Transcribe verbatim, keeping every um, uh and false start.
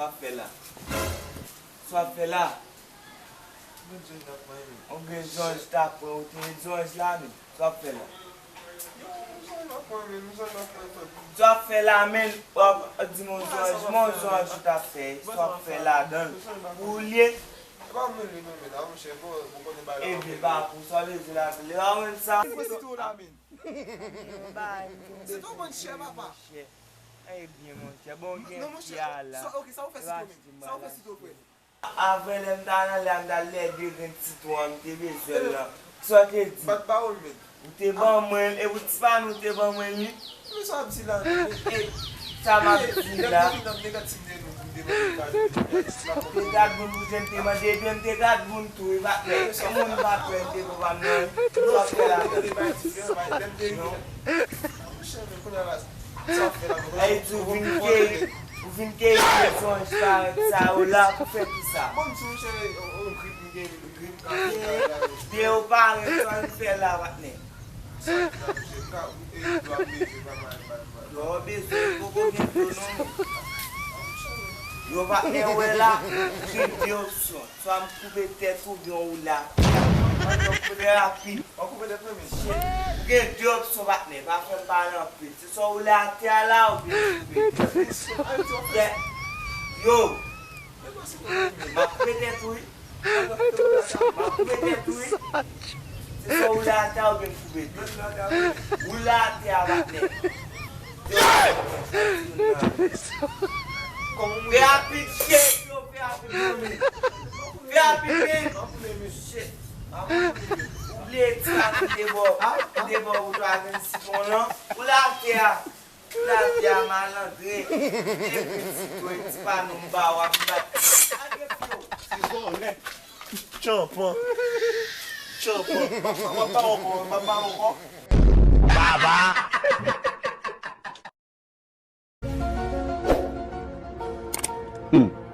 Sa w ap fè la? Sa w ap fè la? Ou gen zonj t ap pran, ou te zonj la menm. Sa w ap fè la? Sa w ap fè la menm? W ap di m yon zonj, men yon zonj ou t ap fè. Sa w ap fè ladan l? Pou ou l ye? Ebyen, pa pou sa w bezwen la, li pa menm sa. Se twò bon chè, papa. Ebyen, monchè, bon, gen fi a la. Sa w fè sitwon, frè? Avè lè m ta nan lè a, m ta lè de grenn sitwon an, m te bezwen l lan. Sa w te di? Ou te ban mwen l, e pou ti pa nou te ban mwen li. Sa m ap di la? Te gad moun pou jan m te mande, ebyen, m te gad moun tou, e pa e moun pa kwè m te papa m nan. Sa w fè la? Ay, di ou vin keyi, ou vin keyi sonj parèt sa yo la pou fè kisa? Pye yo parèt, sa n fè la, patnè? Dlo bezwen, poko gen dlo non. Yo, patnè, wè la, gen de opsyon. Swa m koupe tèt ou, oubyen ou la. Trè rapid. Ou gen de opsyon, patnè. Pa fè m pale anpil. Se swa ou la atè a la, oubyen m koupe tèt ou. Yo! M ap koupe tèt ou, wi. M ap koupe tèt ou, wi. Se swa ou la atè a, oubyen m koupe tèt ou. Ou la atè a, patnè. Fè rapid, cheri, yo, fè rapid, manmi. Fè rapid, men. Shit. Ou bliye ti pa ki te bò, ki te bò ou twa grenn sitwon lan. Ou la atè a. Ou la atè a, malandren. Epi ti to, ti pa nou m ba w ap bat. Al gen fi yo. Ti vòlè. Tchanpan. Tchanpan. M ap ba w ankò, m ap ba w ankò. Baba. Hmm.